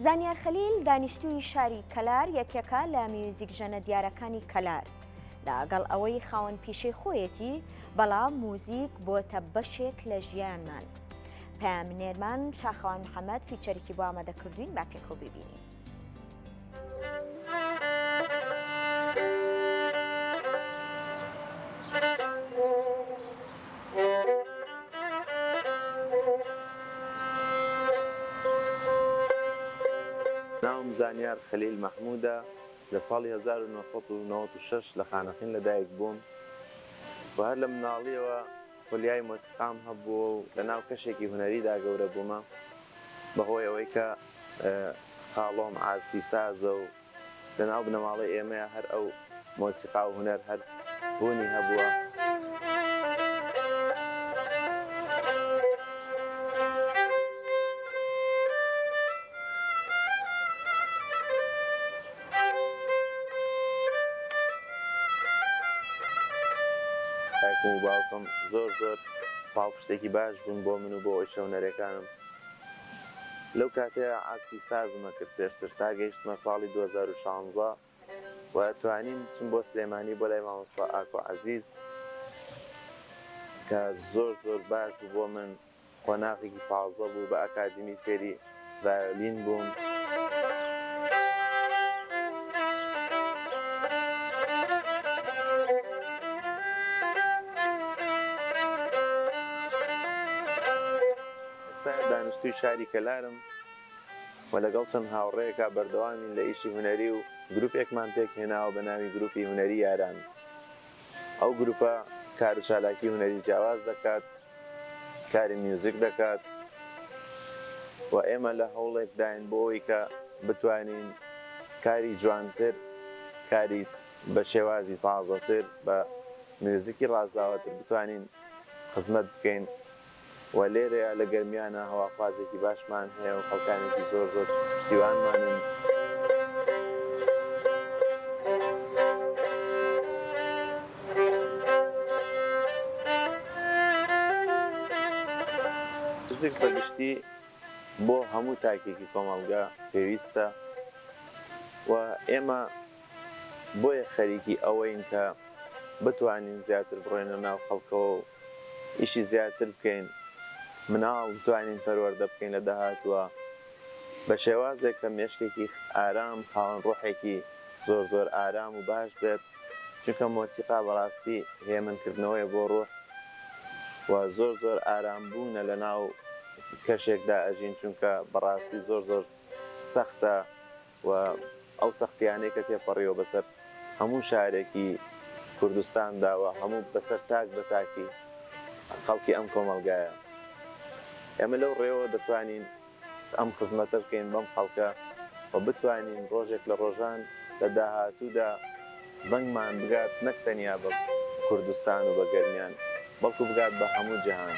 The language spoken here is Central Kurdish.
زانیار خەلیل دانیشتووی شاری کەلار یەکێکە لە میوزیکژەنە دیارەکانی کەلار. لەگەڵ ئەوەی خاوەن پیشەی خۆیەتی، بەڵام موزیک بۆتە بەشێک لە ژیانمان. پەیامنێرمان شاخەوان محەمەد feature ێکی بۆ ئامادە کردوین با پێکەوە بیبینین. ناوم زانیار خەلیل مەحموودە، لە ساڵی 1996 لە خانەقین لەدایک بووم و هەر لە مناڵییەوە خولیای مۆسیقام هەبووە و لە ناو کەشێکی هونەریدا گەورە بوومە، بەهۆی ئەوەی کە خاڵۆم عازفی سازە و لە ناو بنەماڵەی ئێمەیا هەر ئەو مۆسیقا و هونەر هەر بوونی هەبووە. دایکم و باوکم زۆر زۆر پاڵپشتێکی باش بوون بۆ من و بۆ ئەوی شەونەرەکانم. لەو کاتەیا عازفی سازم ئەکرد پێشتر تا گەیشتمە ساڵی 2016 و توانیم بچم بۆ سلێمانی بۆ لای مامۆستا ئاکۆ عەزیز کە زۆر زۆر باش بوو بۆ من. قۆناغێکی تازە بوو بە ئەکادیمی فێری ڤایۆلین بووم. ئێستا دانیشتووی شاری کەلارم و لەگەڵ چەند هاوڕێیەکا بەردەوامین لە ئیشی هونەری و گروپێکمان پێکهێناوە بە ناوی گروپی هونەری یاران. ئەو گروپە کار و چالاکی هونەری جیاواز دەکات. کاری میوزیک دەکات و ئێمە لە هەوڵێکداین بۆ ئەوەی کە بتوانین کاری جوانتر، کاری بە شێوازی تازەتر، بە میوزیکی ڕازاوەتر بتوانین خزمەت بکەین و لێرەیا لە گەرمیانا هەواخوازێکی باشمان هەیە و خەڵکانێکی زۆر زۆر پشتیوانمانن. میوزیک بە گشتی بۆ هەموو تاکێکی کۆمەڵگە پێویستە و ئێمە بۆیە خەریکی ئەوەین کە بتوانین زیاتر بڕۆینە ناو خەڵکەوە و ئیشی زیاتر بکەین، مناڵ بتوانین پەروەردە بکەین لە داهاتووە بە شێوازێک کە مێشکێکی ئارام خاوەن ڕۆحێکی زۆر زۆر ئارام و باش بێت، چونکە مۆسیقا بەڕاستی هێمن کردنەوەیە بۆ ڕوح و زۆر زۆر ئارام بوونە لەناو کەشێکدا ئەژین چونکە بەڕاستی زۆر زۆر سەختە و ئەو سەختیانەی کە تێپەڕیوە بەسەر هەموو شارێکی کوردستاندا و هەموو بەسەر تاک بە تاکی خەڵکی ئەم کۆمەڵگایە ئێمە لەو ڕێوە دەتوانین ئەم خزمەتە بکەین بەم خەڵکە و بتوانین ڕۆژێک لە ڕۆژان لە داهاتوودا دەنگمان بگات نەک تەنیا بە کوردستان و بە گەرمیان بەڵکو بگات بە هەموو جیهان.